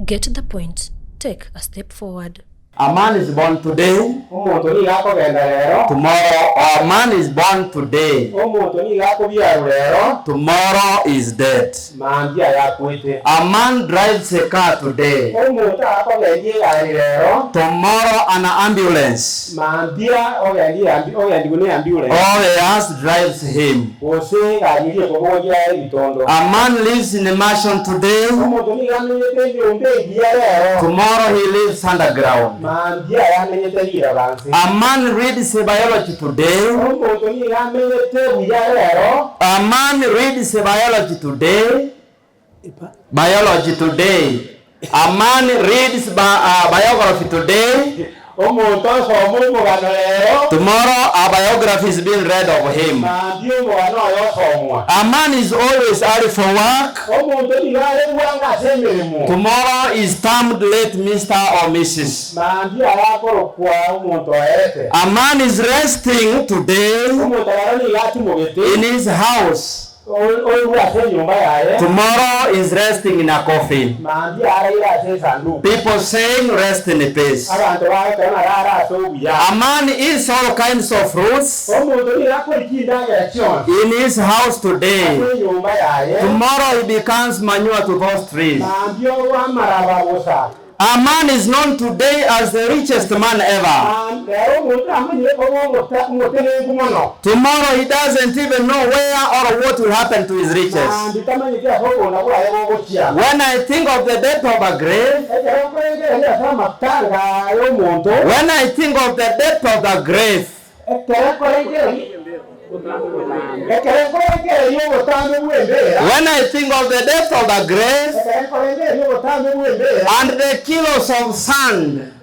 Get the point, take a step forward. A man is born today, Omonto nigo akogenda rero. tomorrow A man is born today, Omonto nigo akobiarwa rero. tomorrow is dead. Mambia yakwete. A man drives a car today, Omonto akogendia egari rero. tomorrow an ambulance Mambia ogendia ogendigwe ne ambulance. or a hearse drives him. Gose egari eria ekobogoria ebitondo. A man lives in a mansion today, Omonto nigo amenyete enyomba engiya rero. tomorrow he lives underground. Mambia yamenyete riraba nse. A man reads biology today, Omonto nigo amenyete buya rero. A man reads biology today, biology today. A man reads biography today, Omonto osoma omogano rero. Tomorrow a biography is being read of him. Mambia omogano oye osomwa. A man is always early for work. Omonto nigo are bwango ase emeremo. Tomorrow is termed late Mister or Missus. Mambia arakorokwa omonto oerete. A man is resting today Omonto rero nigo atimogete. in his house. Oigwe ase enyomba yaye. Tomorrow is resting in a coffin. Mambia araire ase esanduku. People saying rest in peace. Abanto bagoteba ng'a rara ase obuya. A man eats all kinds of fruits Omonto nigo akoria chindagera chionsi. in his house today. Ase enyomba yaye. Tomorrow he becomes manure to those trees. Mambia orwa amaraba bosa. A man is known today as the richest man ever. Rero omonto amanyire koba omotenenku mono. Tomorrow he doesn't even know where or what will happen to his riches. Mambia tamanyeti ase obonda bwaye bogochia. When I think of the depth of a grave, Ekero nkorengereria ase amatanga y'omonto. When I think of the depth of the grave. Ekero nkorengereria obotambe bw'embeera. When I think of the depth of the grave. Ekero nkorengereria obotambe bw'embeera. And the kilos of sand.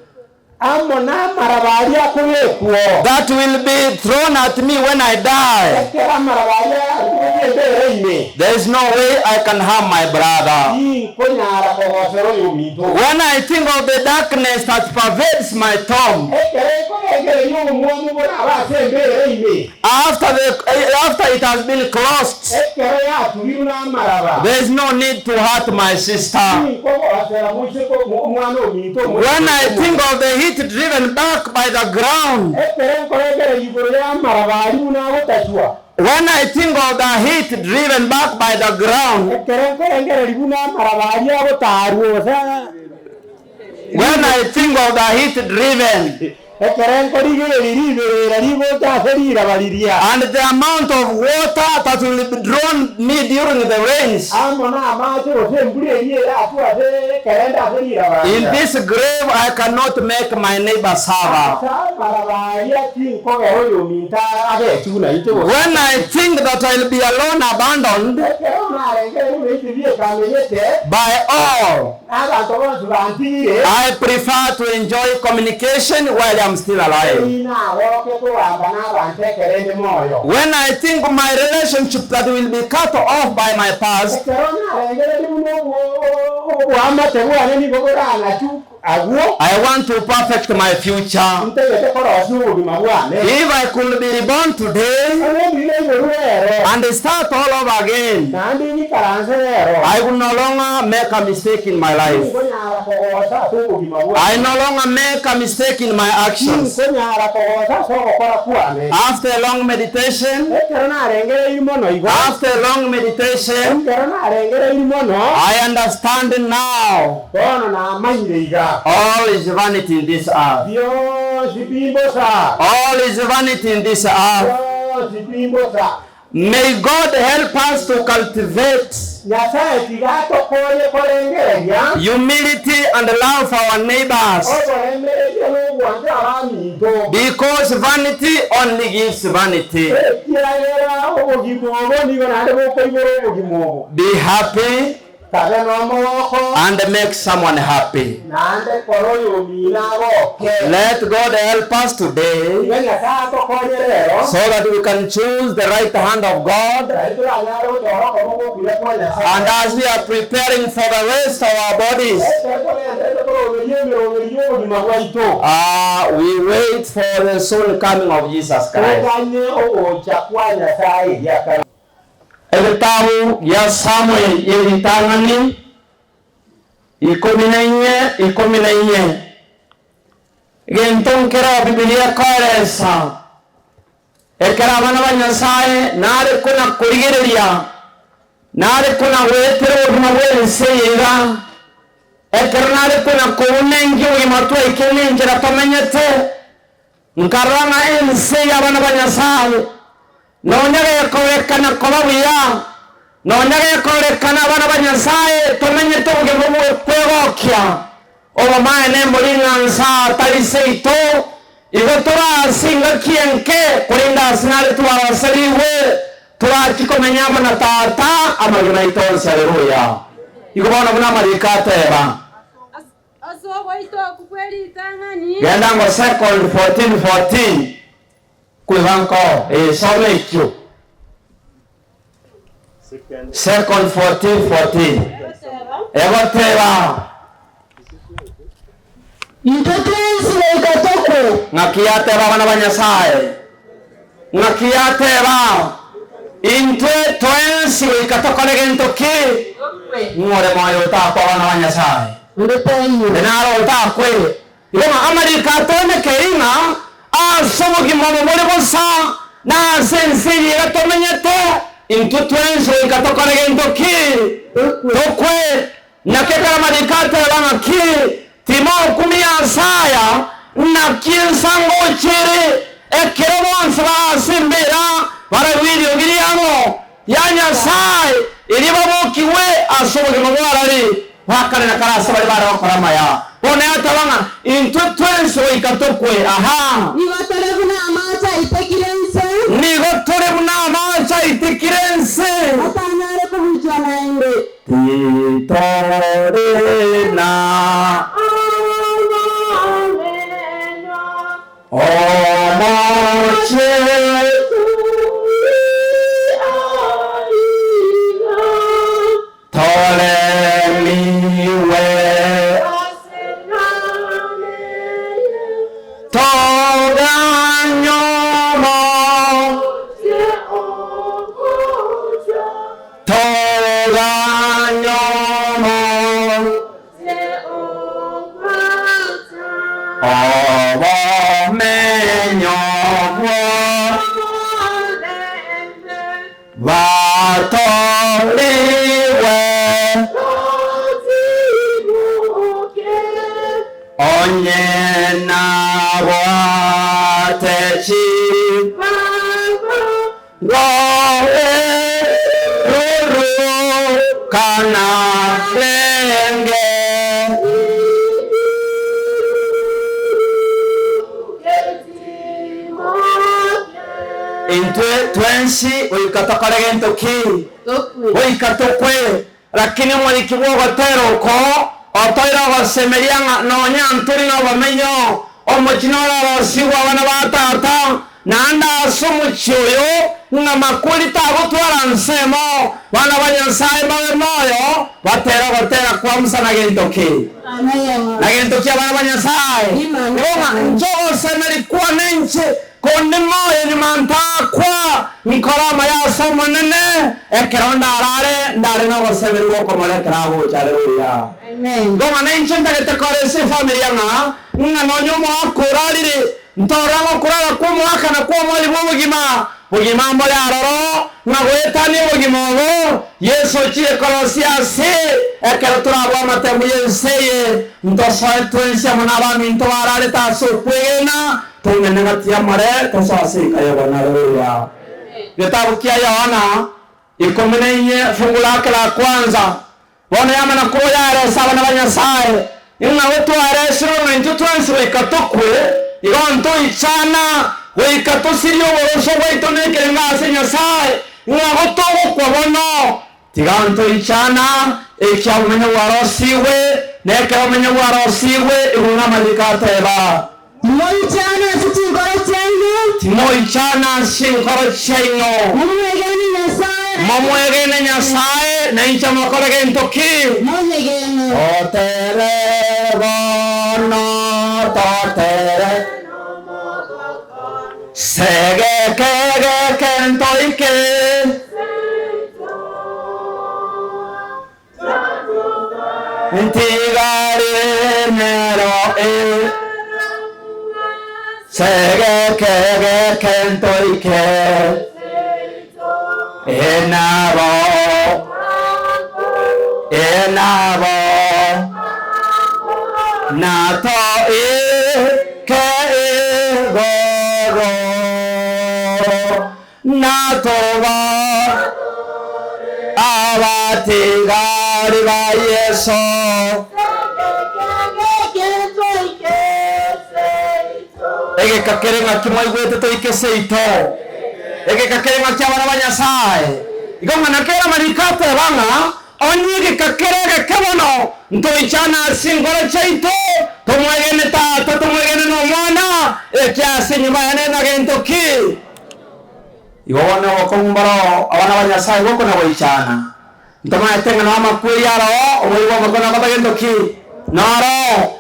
Amo namaraba aria akobekwo. That will be thrown at me when I die. Ekero amaraba aria arure embeera ime. There is no way I can harm my brother. Tinkonyara kogosera oyominto. When I think of the darkness that pervades my tomb. Ekero nkorengereria obomwamu borabe ase embeera ime. After the, after it has been closed. Ekero yaturirwe namaraba. There is no need to hurt my sister. Tinkogosera moiseke omwana ominto omoiseke. When I think of the heat driven back by the ground. Ekero nkorengereria igoro y'amaraba aria buna agotachwa. When I think of the heat driven back by the ground. Ekero nkorengereria buna amaraba aria agotaarwa gose. When I think of the heat driven. Ekero nkorigereria riberera rigocha ase riraba riria. And the amount of water that will be drawn me during the rains. Amo namache gose embura eria eratwe ase ekerende ase riraba In riria. this grave I cannot make my neighbor suffer. Ase amaraba aria tinkogera oyominto agechwe buna inche gose. When I think that I'll be alone abandoned. Ekero narengereria buna inche biekamenyete. By all. Abanto bonsi bantigire. I prefer to enjoy communication while I'm still alive. Inagoke kogamba nabanto ekero inde moyo. When I think my relationship that will be cut off by my past. Ekero narengereria buna oboamate bwane nigo borang'achwe agwo. I want to perfect my future. Ntagete korosia obogima bwane. If I could be reborn today. Onye ndire naiborwe rero. And start all over again. Naende ing'ikaranse rero. I will no longer make a mistake in my life. Tinkonyara kogosa ase obogima bwane. I no longer make a mistake in my actions. Tinkonyara kogosa ase ogokora kwane. After a long meditation. Ekero narengereirie mono igo. After a long meditation. Ekero narengereirie mono. I understand now. Bono namanyire iga. All is vanity in this earth. Bionsi bimbosa. All is vanity in this earth. Bionsi bimbosa. May God help us to cultivate. Nyasae tiga atokonye korengereria. Humility and love for our neighbors. Oboremereria na obwancha abaminto. Because vanity only gives vanity. Ekiagera obogima obo nigo naende bokoibora obogima obo. Be happy. Kabe nomogoko. And make someone happy. Naende kora oyomino agoke. Let God help us today. Tiga Nyasae atokonye rero. So that we can choose the right hand of God. Nari toranyare gochora okoboko okuya kwa Nyasae. And as we are preparing for the rest of our bodies. Ekero togendererete koroberia emeroberio y'obogima bwaito. Ah, we wait for the soon coming of Jesus Christ. Toganye ogocha kwa Nyasae eria kare. Egetabu gia Samuel ye ritang'ani, Ikomi na inye, 14. Gento nkero Bibilia ekoeresa, ekero abana ba Nyasae nare kona-korigereria, nare kona-goetera obogima bw'ense eye iga, ekero nare kona-kouna enki obogima twaikire na enchera tomenyete, nkarora ng'a ense y'abana ba Nyasae nonya gekorekana koba buya, nonya gekorekana abana ba Nyasae tomenyete obogima bw'okwegokia, obomaene mbori ng'a nsa tari seito, igo tore ase engaki enke, korende ase nare twaroserigwe, torachie komenya amo na Tata amagena aito onsi. Haleluya! Igo bono buna amariko ateba. Ase ogoita okwo kwe ritang'ani. Genda ngo second 14 14 kweba nko ee soma ekio. Second 14 14 egoteba. Intwe twensi goika tokwe. Ng'aki yateba abana ba Nyasae? Ng'aki yateba? Intwe twensi goika tokore gento ki? Ng'o ore moyo otakwe abana ba Nyasae? Onde taiyo. Onde naro otakwe. Igo ng'a amariko atonekeri ng'a ase obogima obo bore bosa, na ase ense eye iga tomenyete, intwe twensi goika tokore gento ki? Tokwe. Naki ekero amariko ateba ng'a ki, timokumia ase aya, naki ensango ere, ekero bonsi bare ase embeera baraigwe eriogi riabo ria Nyasae, erio babokigwe ase obogima bw'arari bwa kare na kare ase baria bare gokora amaya. Bono yateba ng'a intwe twensi goika tokwe. Aha! Nigo tore buna amaache aitekire inse. Nigo tore buna amaache aitekire inse. Atanyare kobuchwa naende. Titori na omochie. Toremiwe toganyoma. Toganyoma obomenyo bwa batoriwe onye nabwate chi Kana renge. Intwe twensi goika tokore gento ki? Goika tokwe. Lakini omoriki bw'ogotera oko otoire ogosemeria ng'a nonya ntori nobomenyo, omochie nororosigwe abana ba tata, Naende ase omochie oyo ng'a makweri tagotwara nsemo, bana ba Nyasae mbabe moyo, batere ogotera kwa Musa na gento ki? Na gento ki abana ba Nyasae? Nigo ng'a inche ogosemeria kwane inche, konde moyo nyuma ntakwa, nkore amaya ase Omonene, ekero ndarare, ndare nogosemeria gw'okomora ekero agocha. Haleluya! Igo ng'a nainche ntagete koresa efamiri ng'a, ng'a nonya omwaka orarire, Ntorora gokorara kw'omoaka na kw'omori bw'obogima, bogima mbore aroro, ng'a goetania obogima obo Yeso ochire korosia ase ekero torabue amatemu y'ense eye, ntosoe twensi amo nabaminto bararete ase okwegena, toumene gati y'amare, tosoe ase enka y'obonene. Haleluya! Getabu kia Yohana 14, fungu lake la kwanza. Bono yamana korwa yaresa abana ba Nyasae, ng'a gotwaresirwe ng'a intwe twensi goika tokwe, igo ntoichana goika tosirie oboroso bwaito nekerengo ase Nyasae, ng'a gotogokwa bono, tiga ntoichana, ekia obomenyo bwarosigwe, na ekero obomenyo bwarosigwe, igoro namariko ateba. Timoichana ase chinkoro chiaino. Timoichana ase chinkoro chiaino. Momwegene Nyasae. Momwegene Nyasae, na inche mokore gento ki? Monyegene. Totere bono, totere. Segeke geke ntoike. Ntigare nero e Segeke geke ntoike Enabo Enabo Nato ike igoro Natoba Abatigari ba Yeso Egeka kere ng'aki mwaigwete toike seito, egeka kere ng'aki abana ba Nyasae. Igo ng'a nakere amariko ateba ng'a onye egeka kere egeke mono ntoichane ase enkoro chiaito, tomwegene Tata, tomwegene na Omwana, ekiagera enyuma yane nagento ki? Igo bono obokong'u mboroo, abana ba Nyasae gokona goichana. Ntomaete ng'a namakweri aroo, oboigo bw'amakweri nakoba gento ki? Noro.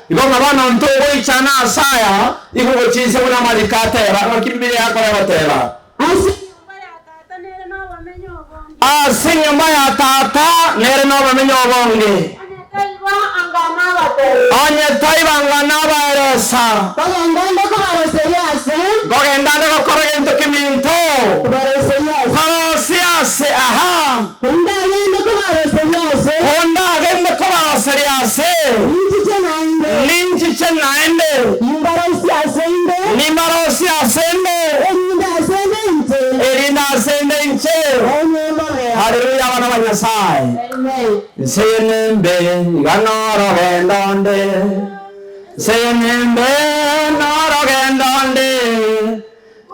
Igo ng'a bono ntogoichana ase aya, igo gochia inse buna amariko ateba, ng'aki Bibilia yakora egoteba. Ase enyomba ya Tata nere nobomenyo obonge. Ase enyomba ya Tata nere nobomenyo obonge. Onye taibo anga nabatebi. Onye taibo anga nabaeresa. Kogenda inde kobaroseria ase. Nkogenda ande gokora gento keminto. Kobaroseria ase. Korosia ase, aha. Kondagende kobaroseria ase. Kondagende kobaroseria ase. Ninchiche naende. Ninchiche naende. Nimbarosie ase inde. Nimbarosie ase inde. Erinde ase inde inche. Erinde ase inde inche. Nainwe mobe. Haleluya abana ba Nyasae. Amen. Inse nembe iga norogendo nde. Inse nembe norogendo nde.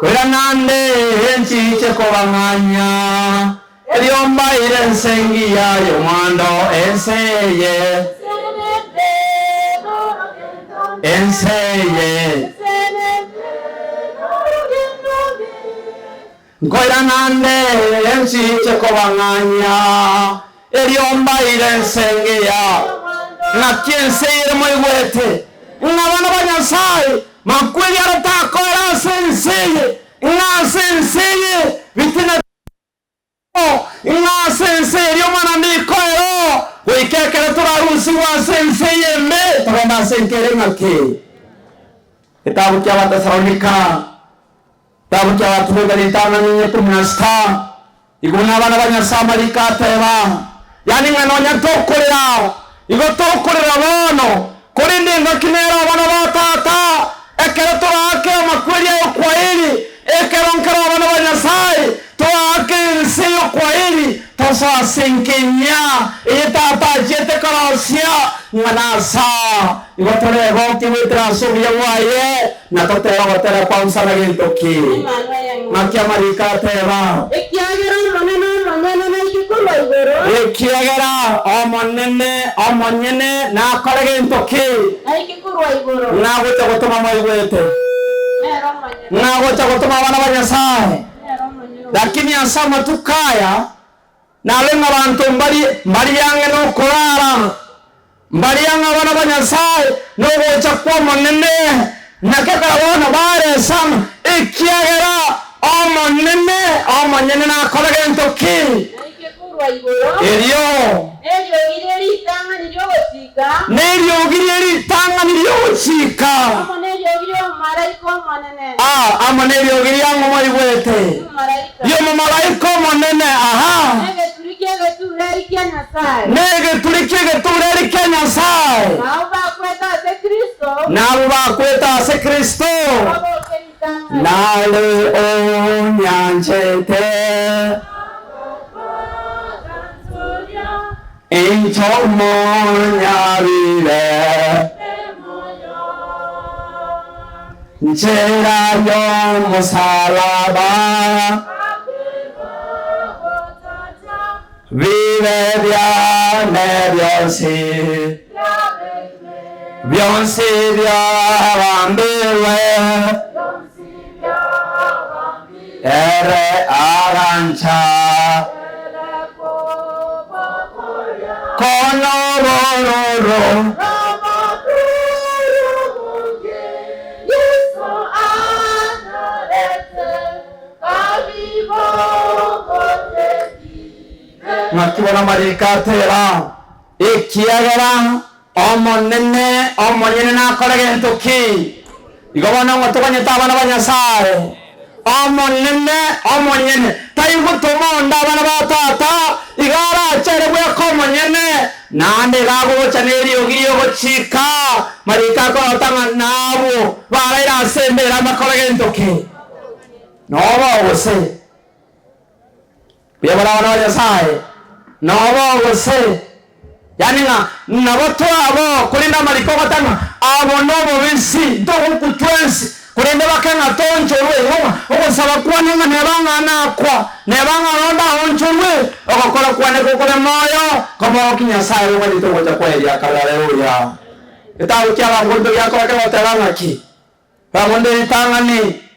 Koirana nde nchiche kobang'anya. Erio mbaire ense engiya y'omwando, ense eye, ense eye. Nkoirana nde nchiche kobang'anya, erio mbaire ense engiya. Naki ense eye ere moigwete, ng'a abana ba Nyasae makweri aro takoera ase ense eye, ng'a ase ense eye bitina Ng'a ase ense eria Omwana ndikoero, goika ekero torarusigwe ase ense eye embe, togende ase enka ere ng'ake. Getabu kia Abatesalonika, getabu kia Abatesalonike ritang'ani enye ikomi na sita, igo buna abana ba Nyasae amariko ateba, yaani ng'a nonya tokorera, igo tokorera bono, korende engaki nere abana ba Tata, ekero toraake amakweri ay'okwaeri, ekero nkero abana ba Nyasae toraake ense y'okwaeri, tosoe ase enka enyia eye Tata achiete korosia, ng'a nasa igo toregokie goetera ase obuya bwaye, na totebe ogotera kwa Musa na gento ki? Naki amariko ateba. Ekiagera Omonene omonyene naike korwa igoro. Ekiagera Omonene omonyene nakore gento ki? Naike korwa igoro. Ng'a gocha gotoma mwaigwete. Nere omonyene. Ng'a gocha gotoma abana ba Nyasae. Nere omonyene. Lakini ase amatuko aya nabe ng'a abanto mbari mbari ang'e nokorara, mbari ang'e abana ba Nyasae nogocha kw'Omonene, naki ekero bono baresana, ekiagera Omonene omonyene nakore gento ki? Naike korwa igoro. Erio. Neriogi rie ritang'ani ri'ogochika. Neriogi rie ritang'ani ri'ogochika. Amo neriogi ri'omomalaika omonene. Aa, amo neriogi riang'o mwaigwete. Ri'omomalaika. Ri'omomalaika omonene, aha. Negeturi ki'egetureri kia Nyasae. Negeturi ki'egetureri kia Nyasae. Nabwo bakwete ase Kristo. Nabwo bakwete ase Kristo. Baboke ritang'ani. Nare onyanchete. Inche omonyabire. Nchera y'omosalaba. Bibe biane bionsi, bionsi biabambirwe, ere agancha konobororo. Ng'aki bono amariko ateba? Ekiagera Omonene omonyene nakore gento ki? Igo bono ng'a toganyete abana ba Nyasae. Omonene omonyene tai gotoma onde abana ba tata, iga arache ere bweka omonyene, naende iga agocha neriogi ri'ogochika. Mariko akorota ng'a nabwo baraire ase embera mbakore gento ki? Nobo gose? Buya bare abana ba Nyasae, nobo gose, yaani ng'a nabo twabo, korende amariko ogoteba ng'a abo nobobisi, ntogokwa twensi, korende bake ng'a toonchorwe. Igo ng'a ogosaba kwane ng'a neba ng'a nakwa, neba ng'a nonde aonchorwe, ogokora kwane gokore moyo, komogokia Nyasae ere omanyete ogocha kwaye riakare. Haleluya! Getabu kia Abakorinto giakora kegoteba ng'aki? Bamonto ritang'ani.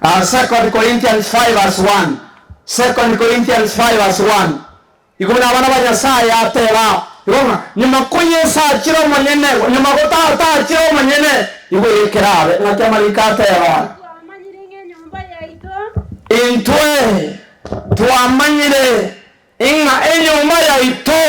2 Corinthians 5 verse 1, 2 Corinthians 5 verse 1, Igo buna abana ba Nyasaye ateba, igo ng'a nyuma ko Yeso achire omonyene, nyuma ko Tata achire omonyene, igo eye kerabe, ng'aki amariko ateba? Twamanyire ng'a enyomba yaito. Intwe twamanyire Ing'a enyomba yaito.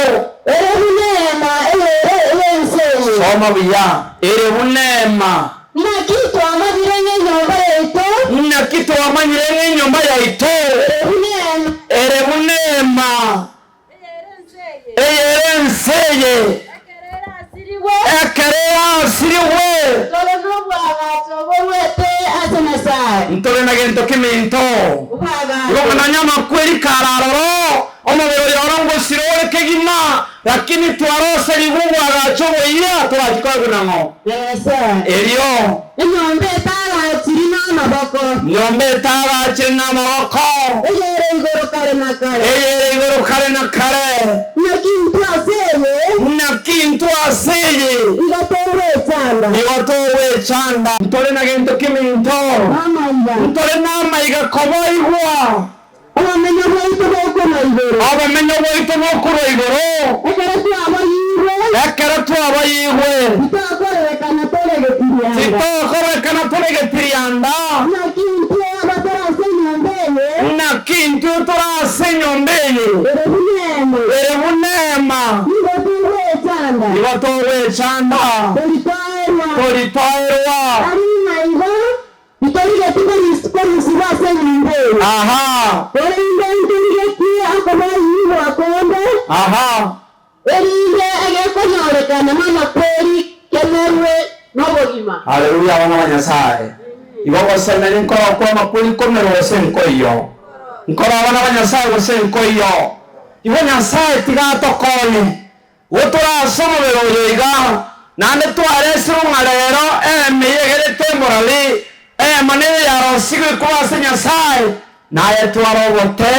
Ere buna eema eyere ey'ense eye. Soma buya. Ere buna eema. Naki twamanyire ng'a enyomba yaito. Naki twamanyire ng'a enyomba yaito. Ere buna eema. Ere buna eema. Eyere ense eye. Eyere ense eye. Ekero erasirigwe. Ekero erasirigwe. Ntore nobwagacho borwete ase Nyasae. Ntore na gento keminto. Obwagacho. Igo nonya amakweri kare aroro, omobere oyo oro ngosira ore kegima, lakini twaroserigwe obwagacho oboyia torachie koegwa nang'o? Na Nyasae. Erio. Enyomba etagachiri namaboko. Nyomba etagachiri namaboko. Eyere igoro kare na kare. Eyere igoro kare na kare. Naki intwe ase eye. Naki intwe ase eye. Igo togwechanda. Igo togwechanda. Ntore na gento keminto. Namaiga. Ntore namaiga koboigwa. Obomenyo bwaito bokorwa igoro. Obomenyo bwaito bokorwa igoro. Ekero twaboyirwe. Ekero twaboyirwe. Titokorerekana tore getirianda. Titokorerekana tore getirianda. Naki intwe abatore ase enyomba eye. Naki intwe tore ase enyomba eye. Ere buna eema. Ere buna eema. Nigo togwechanda. Nigo togwechanda. Toritoerwa. Toritoerwa. Tari ng'a igo. Titorigeti korusigwa ase enyomba eye, Aha. korende ntorigetie okoboyigwa konde, Aha. erinde egekonyorekana namakweri kemerwe nobogima. Haleluya abana ba Nyasae. Igo gosemeria nkoro okwa amakweri komerwa gose nkoiyo. Nkoro abana ba Nyasae gose nkoiyo. Igo Nyasae tiga atokonye. Gotora ase omobere oyo iga, naende twaresirwe ng'a rero eema eye egerete emorari, eema neye yarosigwe korwa ase Nyasae, naye tware obote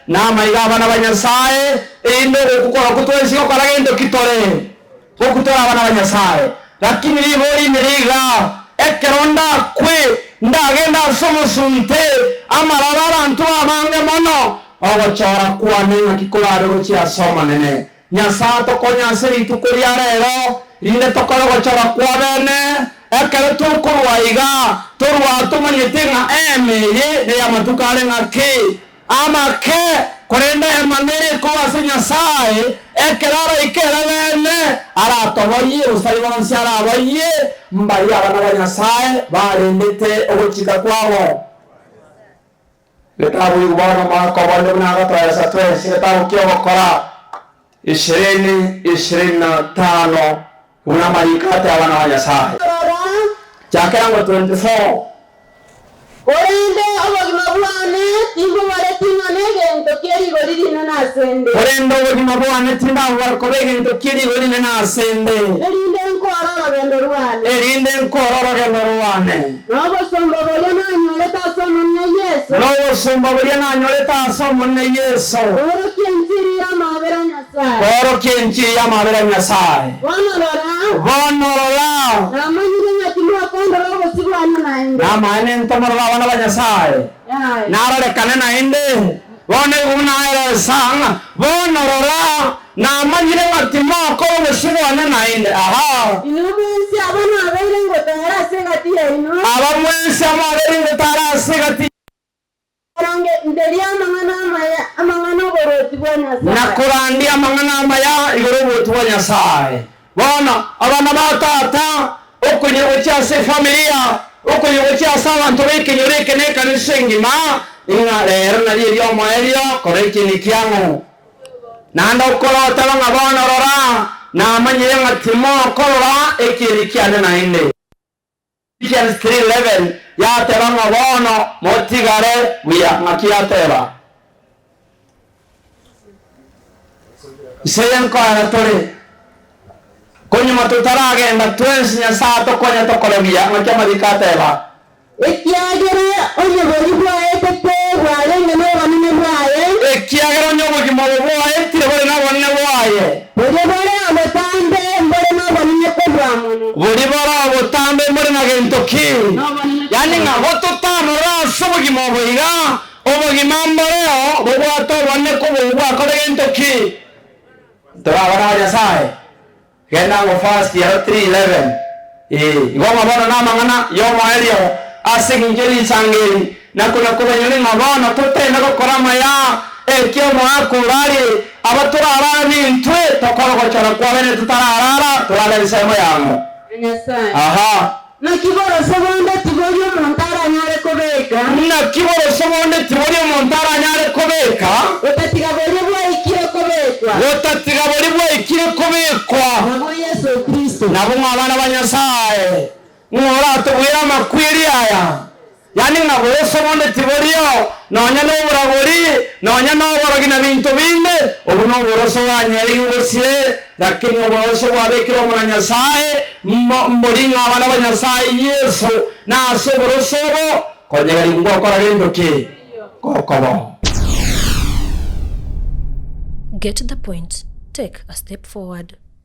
na amaiga 'abana ba Nyasae, erinde ogokwa korokwo twensi gokora gento ki tore? Gokwa tore abana ba Nyasae. Lakini ribori ime riga, ekero ndakwe, ndagende ase omosunte, amaroro 'abanto abange mono, ogochora kwane ng'aki korabe gochia ase Omonene. Nyasae atokonye ase rituko ria rero, rinde tokore ogochora kw'abene, ekero tokorwa iga, torwa tomanyete ng'a eema eye ney'amatuko are ng'aki amake, korende eema nere ekoba ase Nyasae, ekero araike ere bene, aratoboyie, gose tari bonsi araboyie, mbaria abana ba Nyasae barendete ogochika kwabo. Getabu igo bono omwaka obonde buna agotoeresa twensi getabu ki'ogokora ishirini ishirini na tano buna amariko ate abana ba Nyasae. Rora, Chakera ngo 24. Korende obogima bwane timbobareti ng'a negento kie rigori rinene ase 'nde. Korende obogima bwane tindabobara koba egento kie rigori rinene ase 'nde. Erinde nkore orogendo rwane. Erinde nkore orogendo rwane. Na obosomba boria nanyorete ase Omonene Yeso. Na obosomba boria nanyorete ase Omonene Yeso. Koorokia enchiri y'amaabera a Nyasae. Koorokia enchiri y'amaabera a Nyasae. Bono rora. Bono rora. Namanyire ng'a timokondora obosio bwane naende. Namaene ntomorore abana ba Nyasae. Yaya. Narorekane naende. Bono igo buna aeresa ng'a bono rora. Namanyire ng'a timokora obosio bwane naende. Aha. Inwe mwensi aba nabeire ngotaara ase egati yaino. Aba mwensi amo abeire ngotaara ase egati. Korangeria amang'ana amaya, amang'ana 'oboruoti bwa Nyasae. Na korandia amang'ana amaya igoro y'oboruoti bwa Nyasae. Bono, abana ba tata, okonyora gochia ase efamilia, okonyora gochia ase abanto b'ekenyoro eke na ekanisa engima, ng'a rero nario eriomoerio korora ekieni kiang'o. Naende okoroteba ng'a bono rora, namanyire ng'a timokorora ekieni kiane naende. Ephesians 3:11 yateba ng'a bono motigare buya. Ng'aki yateba? Inse y'enkoera tore, konyuma totaragenda twensi Nyasae atokonye tokore buya. Ng'aki amariko ateba? Ekiagera onye boria bwaetete bwarenge nobonene bwaye. Ekiagera onye obogima obo bwaetire bore nobonene bwaye. Boria bore obotambe mbore nobonene kobua mono. Boria bore obotambe mbore na gento ki? Yaani ng'a gototamorora ase obogima obo iga, obogima mboreo bobwate obonene kobua obwo bwakore gento ki? Tore abana ba Nyasae. Genda ango first ero 3:11. Ee, igo ng'a bono namang'ana y'omoerio ase engencho ye risango eri, na konya kobainyora ng'a bono toteme gokora amaya, eki omoaka orare, aba torarare nintwe, tokore ogochora kwabene totararara, torare ensemo yang'o. Nyasae. Aha. Naki boroso bonde tibori omonto aranyare kobeka. Naki boroso bonde tibori omonto aranyare kobeka. Gotatiga boria bwaikire kobekwa. Gotatiga boria bwaikire kobekwa. Nabwo Yeso Kristo. Nabwo ng'a abana ba Nyasae, ng'a oratobwere amakweri aya. Yaani ng'a boroso bonde tiborio, nonya noboragori, nonya noborogi na binto binde, obwo noboroso bwanyereirwe gose, lakini oboroso bwabekirwe amo na Nyasae, mbo mbori ng'a abana ba Nyasae Yeso, na ase oboroso obo, konyegerigwa ngokora gento ki? Gokobo. Get the point, take a step forward.